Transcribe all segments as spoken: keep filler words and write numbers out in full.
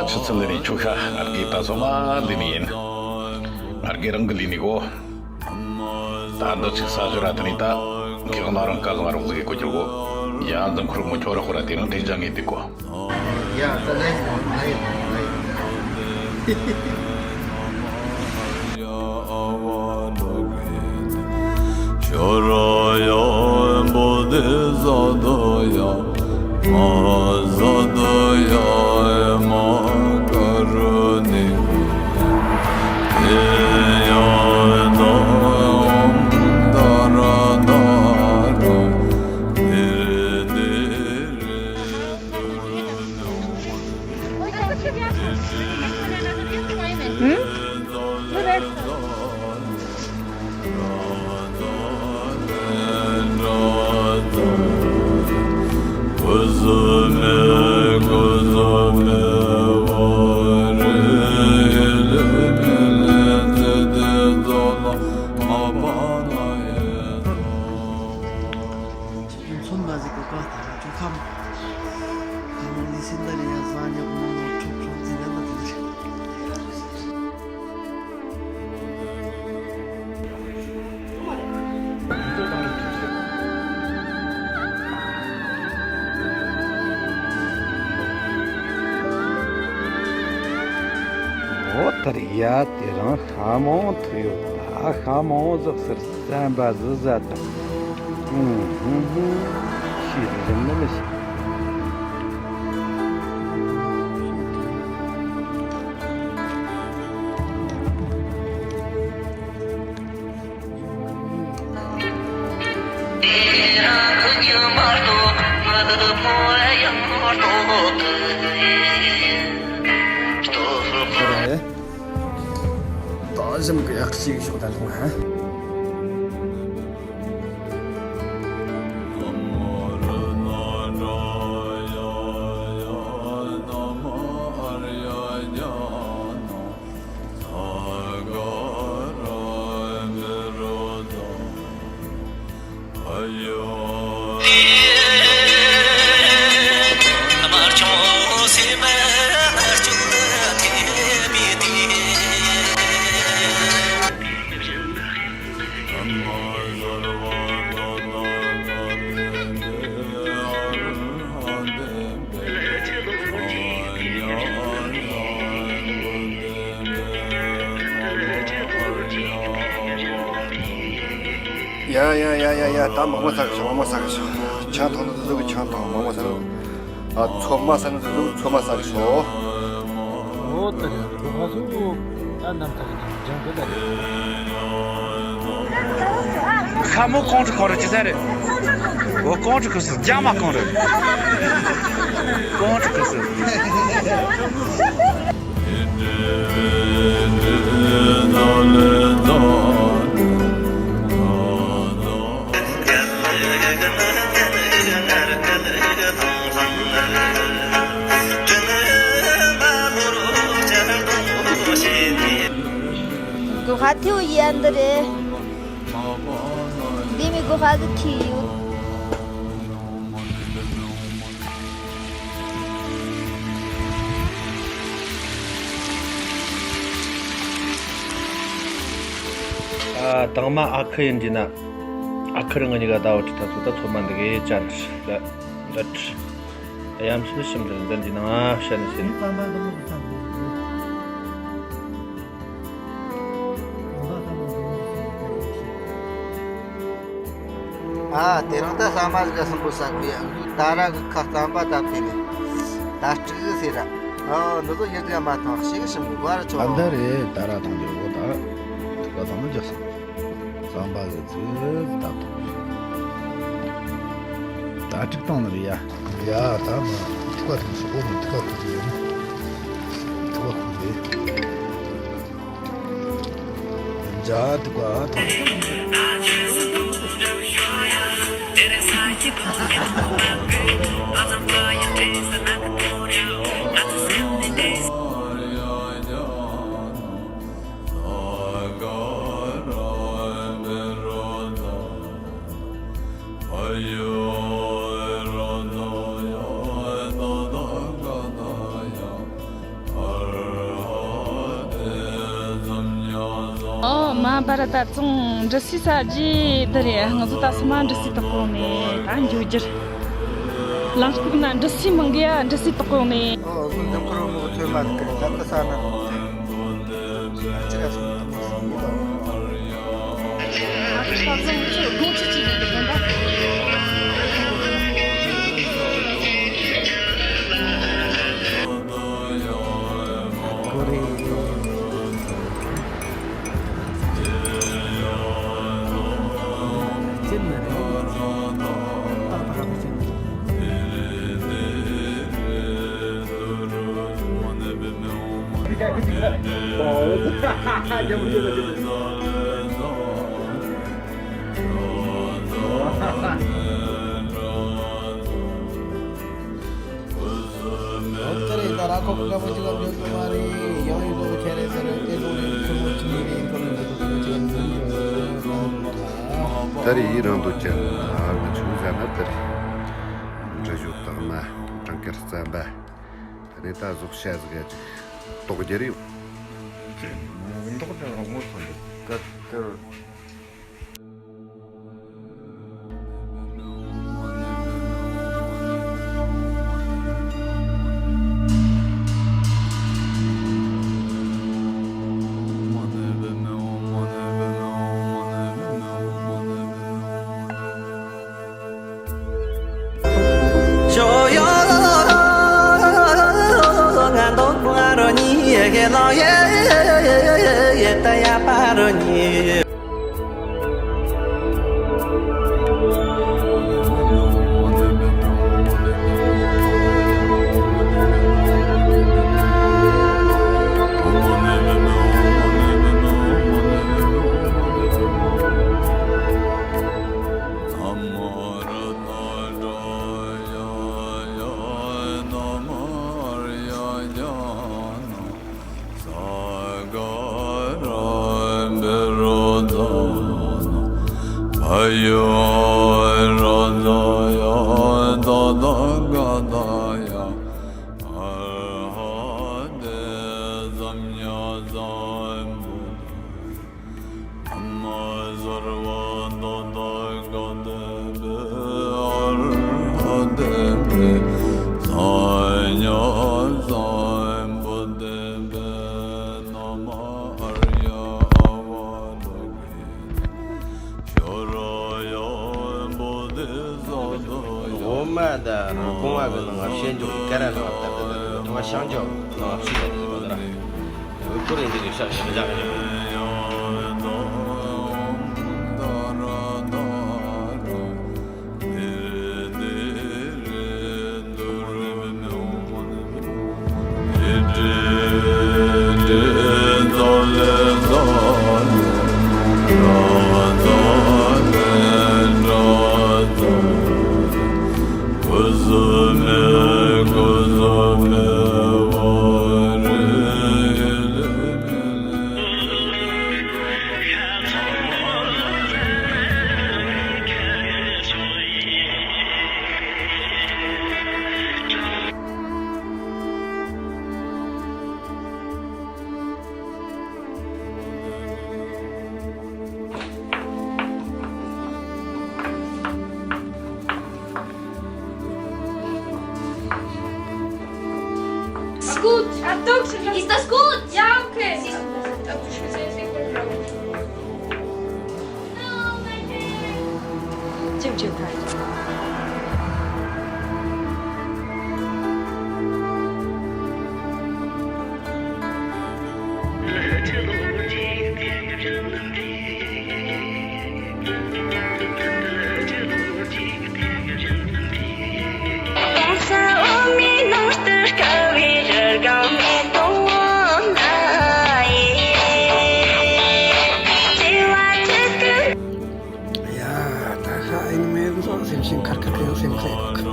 ཆུ་ཚོད་ལས་ནས་ཆུ་ཤ་ང་རྒྱལ་ད་སོ་མ་ལས་ནས་ཡིན། ང་རྒྱལ་རང་གི་ལས་ནས་གོ། ད་འདི་ཅིག་ས་ཞོར་ར་དེ་ནས་ད་ཁྱེད་ང་རང་ཀ་ང་རོགས་ཟིག་གི་གོ་རྒྱུ་གོ། ཡ་འཛམ་ཁུར་མོ་ཁྱོད་ར་ཁོ་ར་དེ་རིང་དེ་ཅང་ངེས་དེ་གོ། ཡ་ད་ལས་ང་ཡི་ང་ཡི། འོ་ད་རེད་ཡ། དེ་རིང་ཤ་མང་ཐུག་ཡོད། ད་ཤ་མང་ཟོག་ཟེར་བསམ་པ་ཟི་ཟ་དང་། ཧུང་ཧུང་ཧུང་། ཤེས་རི་རི་ནི་མི་ཤེས། ད་ཞིམ་གི་ཡག་ཤིག་ཤོག་ད་ལོང་ཧ། ཡ་ཡ་ཡ་ཡ་ཡ། ད་མང་པོ་ཟ་གི་ཤོག་མང་པོ་ཟ་གི་ཤོག་ཆང་འཐུང་ན་དེ་ཚོ་གི་ཆང་འཐུང་། མང་པོ་ཟ་གི། ཨ། ཚོད་མ་ཟ་ན་དེ་ཚོ་ཚོད་མ་ཟ་གི་ཤོག་འོ་ད་རེད། གོ་ཁ་སུ་གོ། ད་ནམ་ཐག་ནམ་ལྗང་གི་ད་རེད། ཁ་མོ་ཀོང་ཀྲི་ཁོ་ར་ཅི་ཟ་རེད། འོ་ཀོང་ཀྲི་ཁོ་སི་རྒྱ་མ་ཀོང་རེད། ཀོང་ཀྲི་ཁོ་སི། སྒོ་ཁ་ཐེའུ་ཡན་འདི་རེད། འདི་མི་སྒོ་ཁ་གི་ཐི་ཡོད། ཨ། དང་མ་ཨ་ཁུ་ཡིན་གྱི་ན། ཨ་ཁུ་རང་གི་གཉིས་ཀ་ཟླ་བ་ཁྲི་ཐ་ཚོ་ད་ཚོད་མ་འདི་གའི་ཅན་ལ་འདི་ཡམ་ཤི་ཤིམ་དུ་འདི་འདི་ན་ཤ་ནི་ཤིན། ཨ། དེ་རིང་ད་ཟ་མ་ཟིག་ག་སུན་པོ་ཟ་གི་ཡ། ད་ར་གི་ཁ་རྩམ་པ་ད་ཕེ་ནི་ད་སྤྲུག་གི་ཟེར་ར། ཨ། འདི་ཚོ་ཡི་གེ་མ་ཐང་ཤེས་གི་ཤིམ་གི་བར་ཆོ། ཨ། འདི་རེད། ད་ར་ཐང་དེ་འོ་ད་ཐུག་པ་ཐང་ནི་རྒྱག་སོང་། རྩམ་པ་གི་ཚོད་ད་ཐོག་ད་སྤྲུག་བཏང་ནི་རེད་ཡ། ཡ་ད་མ་ཐུག་པ་ཐང་ཤོག་འོ་མ་ཐུག་པ་ཐུག་རེད། ཐུག་པ་ཐུག་རེད། འཇའ་དུ་ག་དང་། ཨོ་མ་པ་ར་ད་ཙོང་འདྲི་སྲིད་ས་ཇི་འདི་རེད། ང་ཚོ་ད་སོ་མ་འདྲི་སྲིད་དོ་གོ་ནས་ད་འགྱོ་རྒྱུར། ལམ་ཁུག་ན་འདྲི་སྲིད་མང་གི་ཡ་འདྲི་སྲིད་དོ་གོ་ནས། ཨོ་ང་འདི་ཁོ་རོ་མོ་ཐོས་མ་ཐུབ་གི་ད་ད་ས་ན་ཅི་ར་སོང་ད་མོ་སོང་གི་ད། ཨོ་ཙི་རེད། ད་ར་ཁོ་ཁོ་ཁ་པོ་ཅི་ལ་འགྲོ་གི་མ་རེད། ཡང་ཡིན་ནོ་ཁྱེད་རེད་ཟེར་ཏེ་ལོ་རེ་ཁོ་མོ་ཅི་ཡིན་རེད། ཁོ་མོ་ཅི་ལ་འགྲོ་གི་ཅི་ལ་འགྲོ་གི་ད། ད་རེད་ཡིན་རང་འདུག་ཅན་ཨ་ང་ཆུང་ཟ་ན་ད་རེད། འདྲི་ཞུ་དག་མ་གྲངས་ཀར་བརྩམས་པ་ད་རེད། ད་གཟོགས་བཤད་ཟིག་ཡ་ཅིག་རྟོགས་རྒྱུ་རེད། མདོག་ཅན་རང་ངོ་ཚོ་འདུག་ག་དེར། འོ་མ་ད་རུང་བུང་བ་གི་ནང་ང་བཤད་འཇོག་གི་ཀ་ར་ལ་ད་ད་ད་ད་ཐོག་ཤང་འཇོག་ནང་བཤད་ད་ད་ད་ད། Scoot! Is the scoot! Yeah, okay. Hello, my friend. ཡ་ད་ཤ་ཨིན་མེད་ཚོགས་ སེམས་ཁར་ཁར་ཁར་ཡང་སེམས་ཁར་ཡོད་གི།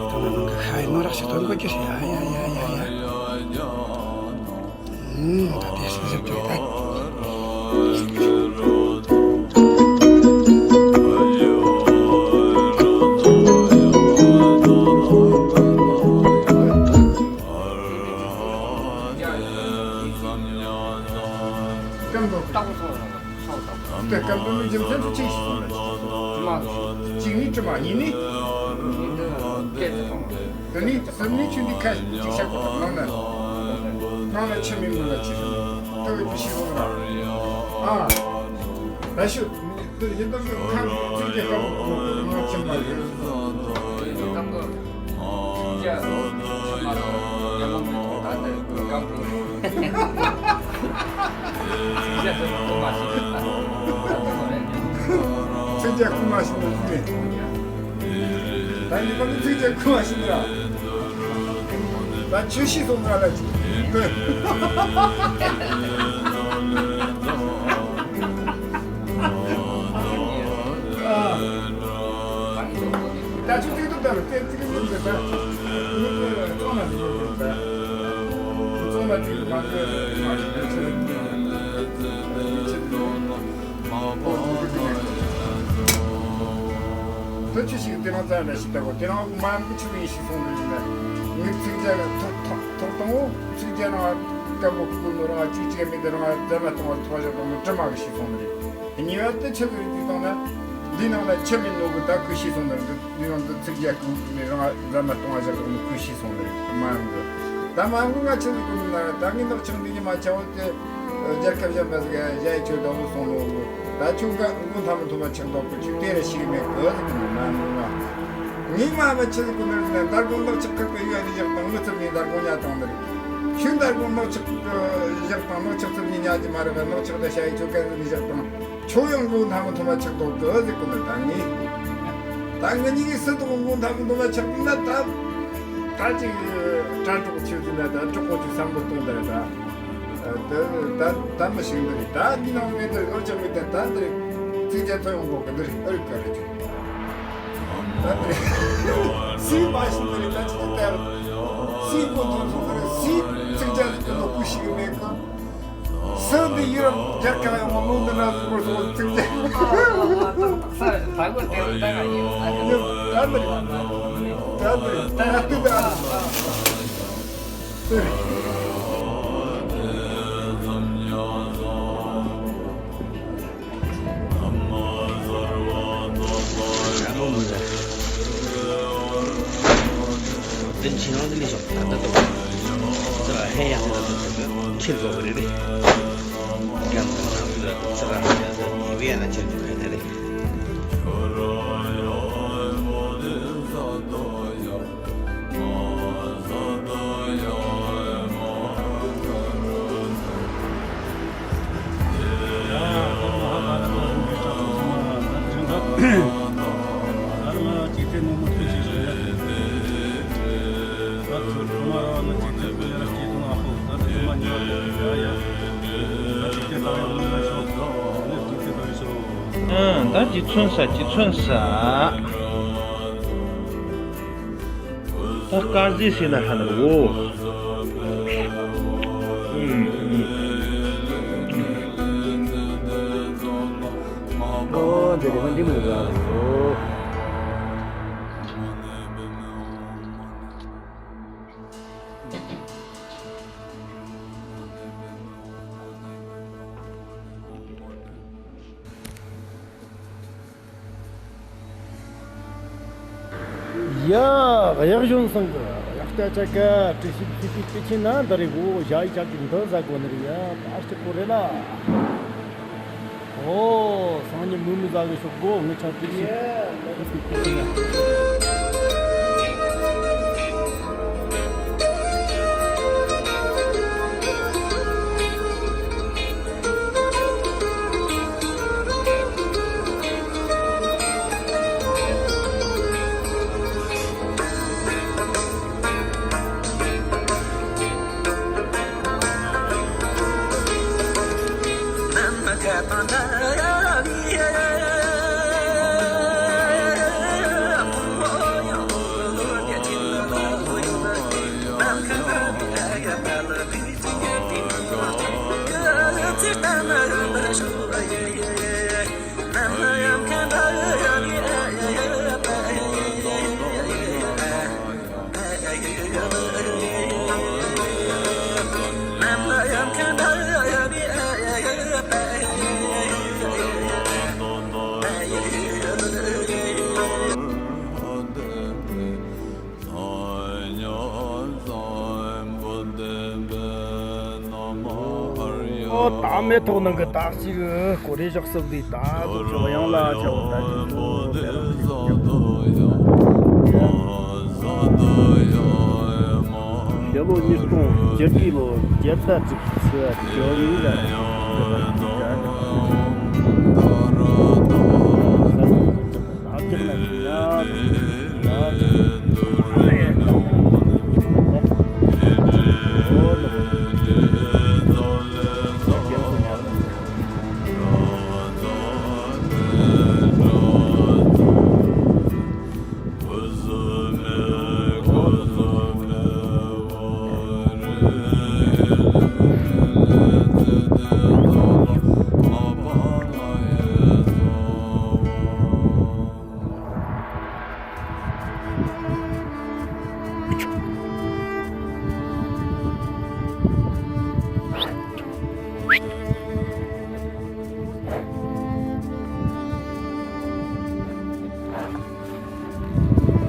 ད་ང་རང་གི་ཤ་ཡི་ནོར་རག་ཤི་དོན་གོ་རྒྱུ་ཡ་ཡ་ཡ་ཡ་ཡ། ཨུམ། ད་དེ་སུ་ཟེར་གྱི་ད། སྐམ་པོ་ལྟ་བུ་སོང་ར་སོང་དང་། དེ་སྐམ་པོ་མི་རྒྱུ་མཚན་དུ་ཅིག་ཞིག་སོང་ར། མ་གཅིག་ནི་དྲི་མ་གཉིས་ནི། གཉིས་དེ་སྐད་དུ་སོང་། དེ་ནི་གསུམ་ནི་ཆུ་འདི་ཁ་ཅིག་བཤད་དགོས་ནང་ན། ནང་ན་ཆུ་མི་མི་ལ་ཅི་སོང་། དེ་བས་ཅི་ཞིག་སོང་ར། ཨ། ད་ཞུ། དེ་ཡིན་དང་ཁམས་ཚིག་གི་སྐམ་པོ་ང་ཆེན་པ་ཡོད། སྐམ་པོ། ཚིག་རྒྱ་ཆེན་པ་དང་ཉམས་མང་དུ་ད་ལྟ་སྐམ་པོ། ཚིག་རྒྱ་ཆེན་པོ་མ་ཤེས་ན། ཚིག་རྒྱ་ཁུངས་མ་ཤེས་ན་ཤེས། ད་ཡིན་པ་ནི་ཚིག་རྒྱ་ཁུངས་མ་ཤེས་ན། ད་ཆོས་ཤེས་སོང་ང་ལ་ཅིག་ད་ཆུ་ཚིག་ཏུ་ལྟ་བུ་ཏེ་ཚིག་མིན་དུ་ད། མིན་དུ་ཙོང་ན་ཟིག་ཡོད་ད། ཙོང་ན་ཚིག་མ་ཚོད་མ་ཚོད་ཚོད་ཚོད་ཚོད། ད་ཆུ་ཞིག་དེ་རང་རྩ་ལ་ཞིག་ལྟ་གོ་དེ་རང་མ་མི་ཆུ་ཡིན་ཞིག་སོང་རེད་ན། མིག་ཚིག་རྒྱ་ཐོག་ཐོག་ཐོག་དང་པོ་ཚིག་རྒྱ་རང་སྐམ་པོ་ཀུན་ནོ་རང་གཅིག་གཅིག་མི་དེ་རང་རྫ་མ་གཏོང་བ་ཐོག་བཞག་དང་པོ་དྲི་མ་གི་ཞིག་སོང་རེད། གཉིས་པ་དེ་ཆུ་གི་རིགས་དེ་བཏང་ན། འདི་ནང་ལ་ཆུ་མིན་ནོ་གི་ད་ཁུ་ཤི་སོང་ནི་རེད། འདི་ནང་དུ་ཚིག་རྒྱ་ཀུན་ནས་རང་རྫ་མ་གཏོང་བ་བཞག་ནི་ཁུ་ཤི་སོང་ནི་རེད། མ་འགུ་ད་མ་འགུ་ང་ཆུ་གི་ཀུན་ན་ད་ངའི་ནག་ཆང་འདི་ཉི་མ་ཆ་བོ་དེ་རྒྱལ་ཁབ་གཞན་པ་ཟིག་གཞན་ཆུ་ད་བོ་སོང་ནོ་གི་ད་ཆུ་འགའ་འགུ་མཐའ་མི་ཐོག་མ་ཆགས་འདུག་གི་ཆུ་དེ་ར་ཤི་གི་མེད་གི་ཟིག་གི་མ་འགུ་ང་ངའི་མ་མ་ཆུ་གི་ཀུན་ན་རེད་ན་ད་གོང་ནག་ཆག་ཁག་གི་ཡུལ་ནི་བཞག་དང་ངུ་ཚུབ་ནས་ད་གོང་ཉ་དང་ནི་རེད། ཆུ་ད་གོང་ནག་ཆག་བཞག་དང་ནག་ཆག་ཚུབ་ནས་ཉ་གི་མ་རེད། ནག་ཆག་ད་ཤ་ཡི་ཆུ་གན་ནི་བཞག་དང་། ཁྱོད་ཡང་མགོ་མཐའ་མི་ཐོག་མ་ཆགས་འདུག་གི་ཟེར་གི་ནི་ད་ངས། ད་ང་གཉིས་ཀྱིས་སུ་དང་མགོ་མཐའ་མི་ཐོག་མ་ཆགས་ན་ད། ད་ཅིག་དྲ་གྲོགས་ཆོས་ཟིན་ན་ད་གྲོགས་པོ་ཆོས་བསམ་བློ་གཏོང་ད་ད། ད་ད་མི་ཤེས་འདི་རེད། ད་འདི་ནང་མེད་དེ་ལོ་ཆགས་མེད་དེ་ད་འདི་རེད། ཚིག་རྒྱ་ཐོ་ཡོང་གོ་གི་འདི་རེད། ཨ་རི་ཀ་རེད་ཆོ། ད་འདི་རེད། སུས་མ་ཤེས་འདི་རེད། ད་ཅིག་ད་སུས་མགོ་ཐོག་ཐོག་གི་རེད། སུས་ཚིག་རྒྱ་ལ་གི་ལོ་ཀུ་ཤེས་གི་མེད་གི། སུ་འདི་ཡུ་རོབ་རྒྱལ་ཁབ་ཡོང་བ་ལོ་འདི་འདྲ་ཟིག་གོ་སོང་ཚིག་རྒྱ། ད་འདི་རེད། ད་འདི་རེད། ད་འདི་རེད། ད་འདི་རེད། ཨང་། ད་ཅི་མཚོན་ས་ཅི་མཚོན་ས། ད་དཀར་ཟས་ཟེར་ན་ཧ་ན་འོ། ཨོ་འདི་རེད་མ་འདི་མི་རེད་ལ་ཡོ། ཡ། གཡག་གཞོན་སང་གི་གཡག་སྐྱ་ཆ་ཀ་བཀྲ་ཤིས་ཚེ་པའི་དཔེ་ཆེན་ན་འདི་རེད་གོ། ཞ་ཡི་ཆ་གི་འདི་ཟ་གོ་ནི་རེད་ཡ། ཨ་སྐྱི་པོ་རེད་ལ། ཨོ་སང་ཉིན་མུ་མུ་ཟ་གི་ཤོག་གོ། ངི་ཆ་དཔེ་ཆེན་དཔེ་ཆེན་ན། མེ་ཐོག་ནང་གི་ད་ཅིག་གོ་རེ་བཞག་སོབ་དེ་ད་དུ་ཆོག་ཡང་ལ་ཆོག་ད་ཅིག་གོ་ཞེ་ལོ་ཉིས་སྟོང་བཅུ་དགུ་ལོ་བརྒྱད་ཟླ་གཅིག་ཚེས་བཅུ་གཉིས་ལ།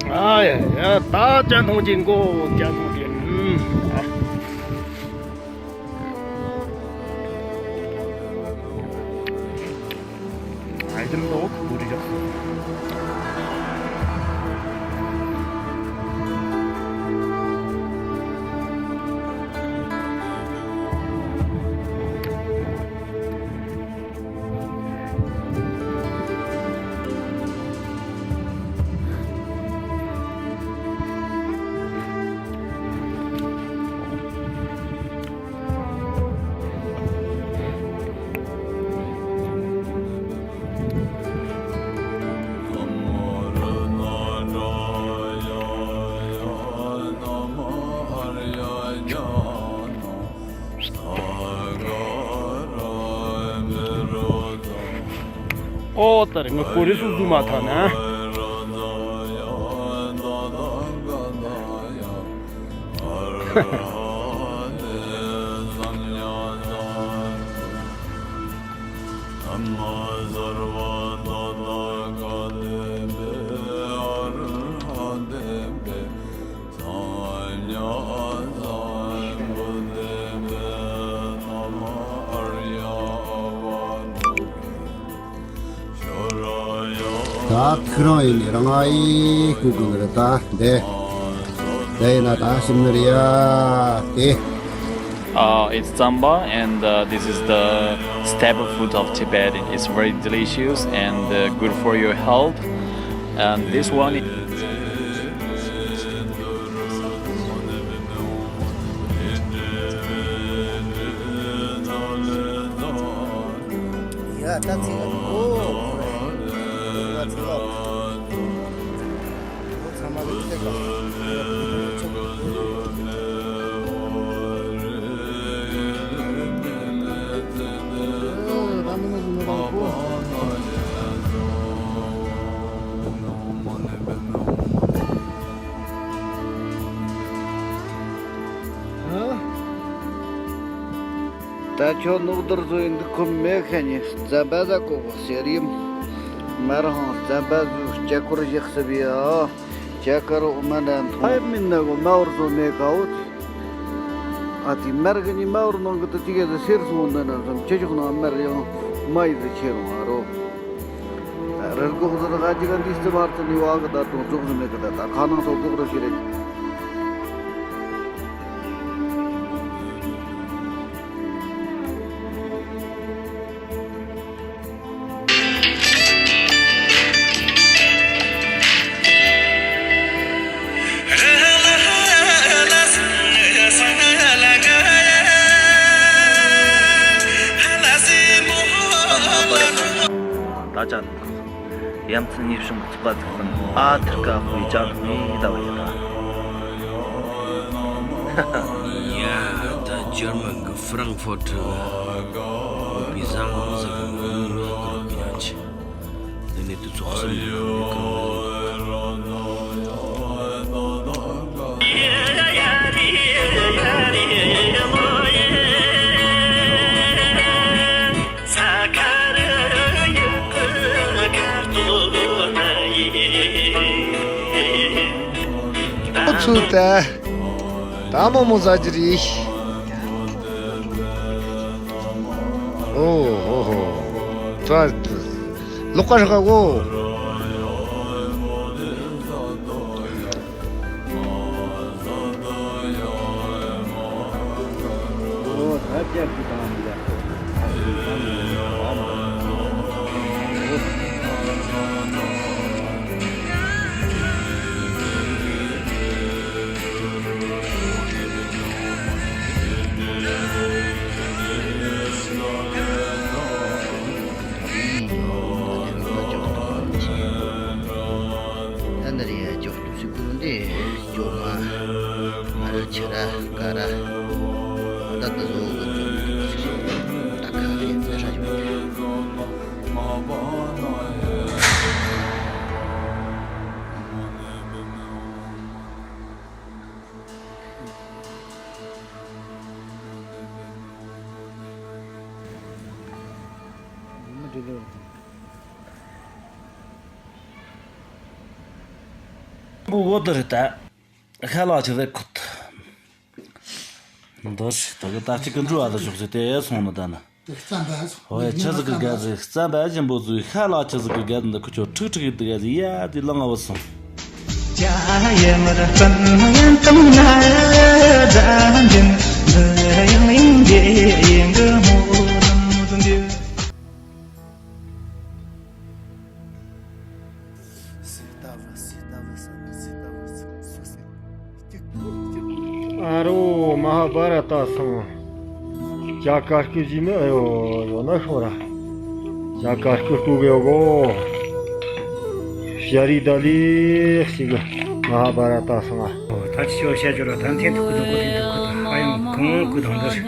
ཨ་ཡ་ཡ། ད་ཅན་ཐོང་ཅིང་གོ། ཅན་ཐོང་ཅིང་། ཨ། ཨ་ཡ་དེ་ལོག་བུ་རི་རག་སོང་། ཨོ་ད་རེ་ང་ཀོ་རེ་སུ་ཟུ་མ་ཐག་ན། ད་ཐུག་རང་ཡིན་ནི་རང་ཨ་ཡེ་ཀུ་ཀུ་ནི་རེད་ད། འདི་འདི་ཡིན་ན་ད་ཞིམ་ནི་རེད་ཡ། དེ། Uh, it's tsamba, and uh, this is the staple food of Tibet. It's very delicious and uh, good for your health. And this one is ཡ་ད་ཚིག་ཨོ། ཡ་ཚིག་ཨོ། ཚང་མ་ལ་ཁྱེད་ཀ་ད་ཁྱོད་ནོག་དར་བཟོ་ཡི་འདུག་ཁོམ་མེད་ཁ་ཉིན་རྩམ་པ་ཟ་གོ་གོ་ཟེར་ཡིན། མ་རང་རྩམ་པ་ཟོས་སྐྱ་ཁོར་བཞག་སྲིད་པས་ཨ། སྐྱ་ཁར་འོ་མ་འདྲ་མཐོང་། ཕ་ཡབ་མིན་ན་གོ་མ་བར་བཟོ་མེད་ཀ་འོ། ཨ་ཏི་མར་གི་ནི་མ་བར་ནང་གི་ཏི་ཏི་གེ་ཟི་སེར་སོང་འདི་ན་བཟོམ་ཁྱེད་ཕྱོགས་ནང་མར་ཡང་མ་ཡི་ཟི་ཁྱེད་རུང་ཨ་རོ། རི་སྒོག་ཟི་ད་ག་ཅི་ག་འདི་རྩི་བར་དུ་ནི་བ་གི་ད་དུང་རྫོགས་ཟི་མེད་གི་ད་ད་ཁ་ནང་ཐོག་སྒོག་རུ་ཤི་རེད། ད་ཅག་ཡ་མཚན་ཉི་བྱུང་གི་ཚོགས་པ་ཚོགས་ཁང་ཨ་ཐུར་ཀ་ཧུའི་ཅང་ངེས་ད་བ་ཡ་ད། ཡ་ད་ཇར་མན་གི་ཧྥ་རང་ཧྥོ་ཏི་བི་ཟ་ངོ་ཟ་གི་ངོ་ལུང་ལ་ཀི་རོ་གི་ཡང་ཆེ། འདི་ནི་དུ་ཚོགས་སམ་ཡོད་ཀི་རོ། ཨོ་ཚུ་ཏ། ད་མོ་མོ་ཟ་གི་རེད། ཨོ་ཧོ་ཧོ། ད་ལོག་ཀ་ཧྲ་གོ། ད་ནི་རེད་ཡ། ཅོག་ཏུ་སི་ཀུ་རུ་འདི་ཅོག་མ་ང་ར་ཆི་ར་ཀ་ར་ད་ད་བཟོ་གི་ཅོག་ཏུ་སི་ད་ཁ་རེ་ད་ཧྲ་ཅོག་ཏུ། མི་འགྲོ་ལོ། འབུ་བོ་དེ་རེད་ད། ཤ་ལག་ཆུ་བེ་ཁུད། འདི་ཞིག་ད་གི་ད་ཅིག་གི་འགྲོ་བ་ད་ཞོག་ཟེར་དེ་སོང་ནི་ད་ནི། རྩམ་པ་ཟོ། ཧོ་ཡ། ཆི་ཟིག་གི་རྒྱ་ཟིག་རྩམ་པ་ཆེན་པོ་ཟིག་ཤ་ལག་ཆི་ཟིག་གི་རྒྱ་འདི་ཁུ་ཆོ་ཁྲིག་ཁྲིག་གི་འདི་ག་ཟིག་ཡ་དེ་ལ་ང་བ་སོང་། ཨ་རོ། མ་ཧཱ་བྷ་ར་ཏ་སང་། ཇ་ཀར་ཀུ་ཇི་ནི་ཨ་ཡོ་ཡོ་ན་ཤོ་ར། ཇ་ཀར་ཀུ་ཀུ་གེ་གོ། ཤ་རི་ད་ལི་ཤི་གི་མ་ཧཱ་བྷ་ར་ཏ་སང་ཨ། ད་ཅི་ཤོ་ཤ་ཅོ་ར་ད་འཐེན་ཐུག་གུ་དང་གུ་འཐེན་ཐུག་གུ་དང་ཨ་ཡང་གང་གུ་དང་འདིར།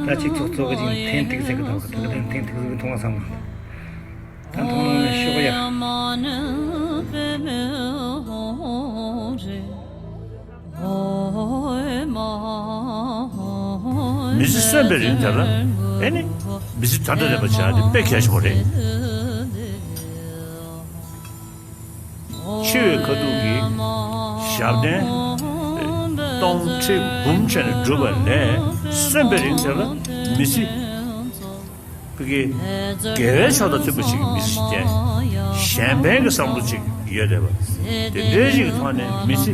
ད་ཅི་ཙོག་ཙོག་གི་ཅིག་འཐེན་ཐུག་ཟེར་གི་དང་གུ་དང་འཐེན་ཐུག་ཟེར་གི་མཐོང་བ་བསམ་གི། ད་མཐོང་ན་ཤོག་ཡ། མི་ཚེ་གསོན་པའི་རིང་དེ་ལ་ཨེ་ནི་མི་ཚེ་དོན་དང་ལྡན་པ་བྱ་ཡ་དེ་དཔེ་གལ་ཆེན་པོ་རེད། འཆི་བའི་ཁ་ཐུག་གི་ཞབས་བརྟན་སྟོང་ཁྲི་འབུམ་བྱས་ནས་བསྒྲུབས་པ་ལས་གསོན་པའི་རིང་དེ་ལ་མི་ཚེ། ཕ་གི་དགེ་བའི་ཕྱོགས་དང་མཐུན་པ་ཞིག་གི་མི་ཚེ་ཞིག་བསྐྱལ། གཞན་ཕན་གྱི་བསམ་བློ་ཅིག་ཡོད་བསྡད་པ། དེ་འདྲའི་ཞིག་གི་ཐོག་ནས་མི་ཚེ་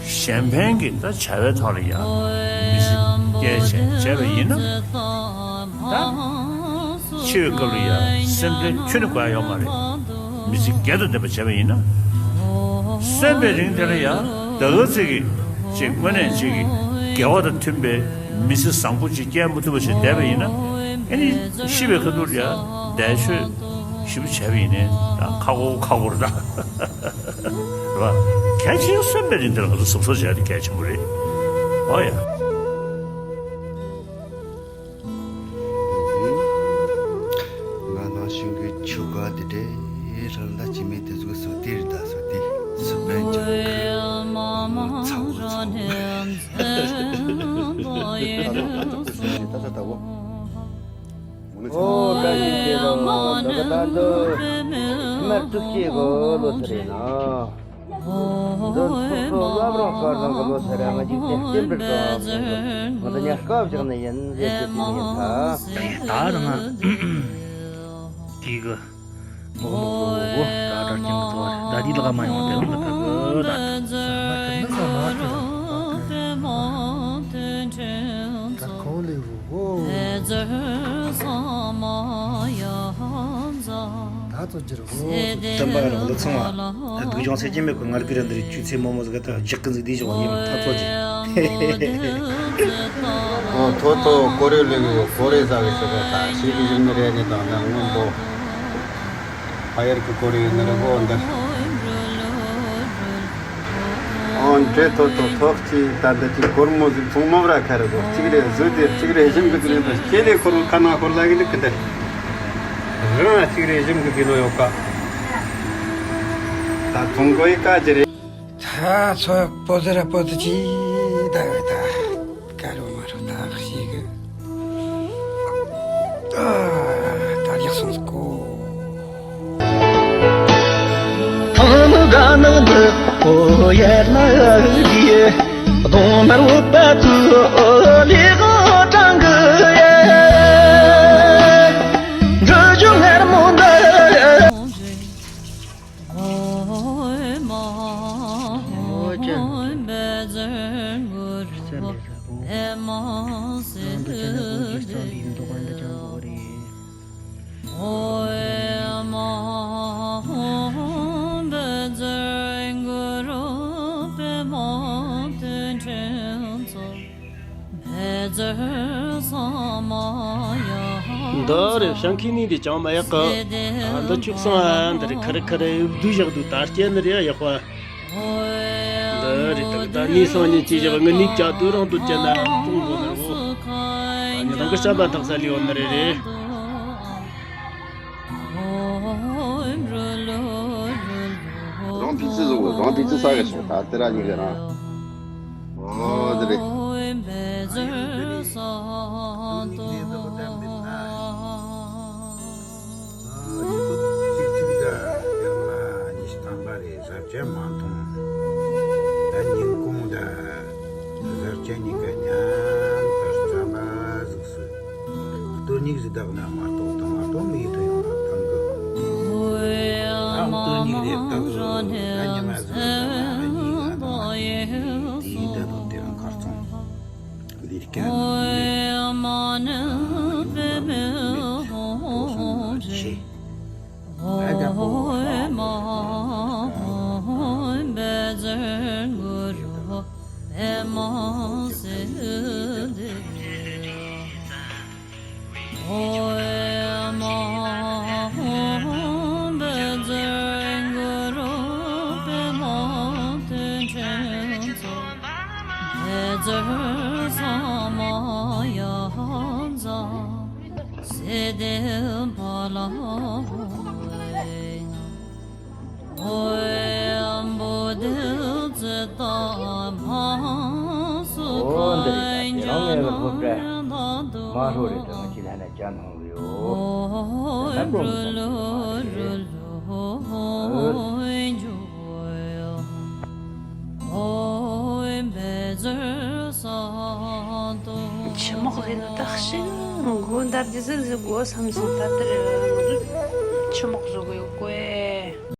གཞན་ཕན་གྱི་ད་བྱ་བའི་ཐོག་ལ་ཡང་མི་ཚེ་བསྐྱལ་བྱས་བྱས་པ་ཡིན་ན། ད་འཆི་བའི་སྐབས་ལ་ཡང་སེམས་ཁྲལ་ཁྱོན་ནས་དགོས་ཡ་ཡོད་མ་རེད། མི་ཚེ་རྒྱས་དང་ལྡན་པ་བྱས་པ་ཡིན་ན། གསོན་པའི་རིང་དེ་ལ་ཡང་ད་ག་ཚོད་ཀྱི་ཅིག་དངོས་གནས་ཅིག་གི་དགེ་བ་དང་མཐུན་པའི་མི་ཚེ་བཟང་པོ་ཅིག་སྐྱེལ་མ་ཐུབ་པ་ཞིག་བསྡད་པ་ཡིན་ན། ཨེ་ནི་ཤི་བའི་ཁ་ཐུག་ལ་ཡང་འདས་མཆོད་ཞིབ་པོ་བྱས་པ་ཡིན་ནའི་ད་ཁག་པོ་ཁག་པོ་རེད་ད། རེད་པ། གལ་ཆེ་ཤོས་གསོན་པའི་རིང་དེ་ལ་ང་ཚོ་གཟབ་གཟབ་བྱས་ཏེ་གལ་ཆེན་པོ་རེད། འོ་ཡ། ང་ནང་བཞིན་གྱི་ཆུ་ག་དེ་འདྲའི་རང་ལ་ཅི་མེད་དེ་ཚོ་སུ་དེ་རེད་ད་སུ་དེ་སུ་པན་ཅང་གི་ཚ་བོ་ཚ་བོ། ད་ད་ད་བོ། ཨོ་བཀྲ་ཤིས་བདེ་ལེགས། ད་ད་ད་འདི་ཕྱི་མར་དྲུག་ཅུའི་གོ་ལོ་ཚོད་རེད་ན། འདི་ཚོགས་གཙོ་བླ་བྲང་དཀར་ཚང་གི་ལོ་ཟེར་ཡ་ང་འཇིག་རྟེན་བསྟན་པའི་སྒང་ང་ཚོ་ཉར་སྐབས་བཞག་ནི་ཡིན་ཟེར་ཞུ་རྒྱུ་ཡིན་ད། ད་ང་གི་གི་མོག་མོག་གོ་གོ་ད་དྲག་ཅན་གི་ཚོ་ད་དེ་ལ་མ་ཡོང་དེ་རང་གི་ད་གི་ད། ད་གོང་ལས་རུ། ཨོ། ད་ཚོ་ཇིར་ཧོ། སྟོན་པ་རང་ལ་ཚང་བ། སྡུག་སྦྱོང་ཚེ་སྐྱེ་མེད་ཀྱི་ངར་གི་ར་འདིར་ཆུ་ཚེ་མོ་མོ་ཟིག་ད་ཇག་གི་འཛིག་དེ་བྱུང་ཡིན་ཐབས་ཚོ་ཇི། ཨོ་ཐོ་ཐོ་ཀོ་རེ་ལེ་གི་ཀོ་རེ་ཟ་གི་ཟེར་བ་ད་ཤེས་གི་ཡིན་ནི་རེད་ནི་དང་ན་སྔོན་པོ། ཕ་ཡར་གི་ཀོ་རེ་ཡོད་ནི་རེད་གོ་འདིར། ཨོ་འདྲེ་ཐོ་ཐོ་ཐོག་ཅིག་ད་འདི་ཅིག་སྒོར་མོ་ཟིག་ཚོང་མ་བྲ་ཁ་རེ་གོ་གཅིག་རེ་བཟོས་ཏེ་གཅིག་རེ་ཞིམ་གི་ཟིག་ཡིན་པ་ཁྱེད་ལས་ཁོ་རང་ཁ་ན་ཁོ་ལ་གི་ལི་གི་འདི་རང་གཅིག་རེ་ཞིམ་གི་ཟིག་ནོ་ཡོད་ཀ་ད་ཚོང་གོ་ཡི་ཀ་ཅི་རེད། ད་ཚོ་པོ་ཟེར་པོ་ཟེར་ཅི་ད་ཡོད་ད། དཀར་བོ་མ་རུ་ཐག་ཞིག་ཨ། ད་རྒྱག་སོང་ཟིག་གོ། ཐང་མི་དགའ་ནང་དུ་ཨོ་ཡར་ལ་ཨ་རི་གདོང་དམར་འོད་པ་དུ་ཨོ་ལི་གོ་ཀྲང་གི་ཡེ། འདི་རེད། ཞིང་ཁའི་ནི་འདི་ཅང་མ་ཡག་གི། ཨ་འདི་ཆུ་གསང་ཨ་འདི་རེད། ཁ་རི་ཁ་རི་བདུད་བཞག་འདུག་ད་སྐྱེ་ནི་རེད་ཡག་པ། འདི་རེད། ད་ད་ནི་སང་ཉིན་ཅི་བཞག་ངི་ནི་ཀྱ་དུ་རང་དུ་སྐྱེ་ན་ཏུང་གོ་ནི་རེད། ཨ་ནི་རང་གི་ཤ་པ་ཐག་ས་ལི་འོ་ནི་རེད་རེད། རང་ཕི་ཙི་བཟོ་དགོས། རང་ཕི་ཙི་ས་གི་སོང་། ད་དེ་ར་ཉིག་གི་རང་། ཨོ་དེ་རེད། ཚིག་ཚིག་ད་ཡང་ན་ཉི་ཤུ་ཐམ་པ་རེད། ཟབ་ཆ་མ་མཐོང་། ད་ཉིན་གུང་ད་ཟབ་ཆ་གཉིས་ཀ་མཉམ་དུ་རྩམ་པ་ཟིག་སུ། སྟོད་སྨྱུག་ཟིག་བཏགས་ན་མ་གཏོགས་དང་མ་གཏོགས་མི་ཐོན་ཡོང་ན་ཐང་གི། ཨང་སྟོད་སྨྱུག་རེ་བཏགས་རོ། ད་ཉི་མ་ཟིག་བཏགས་ན་གཉིས་ལ་དང་མ་ཡིན། དེའི་ད་དུང་དེ་རང་ཁར་ཚོང་ལས་ཀ་ནི་ཡོང་པ་མེད་ཐོག་སོང་ན་ཆེ། ཨ་དགའ་པོ། ཨོ་འདི་རེད། ད་དེ་རང་ངའི་སློབ་གྲྭ་མ་ཧྲོ་རེད། ད་ང་ཅི་ལྷན་ན་ཅ་ནང་ལ་ཡོད། ད་ནམ་གོང་གི་ས་ཆ་མ་རེད། ཆི་མོག་རེད་ནོ། ད་ཤི་མགོ་འདར་གྱི་ཟིག་ཟིག་དགོས་བསམ་སོང་། ད་དེར་ཆི་མོག་བཟོ་གི་ཡོད་གོ་ཨེ།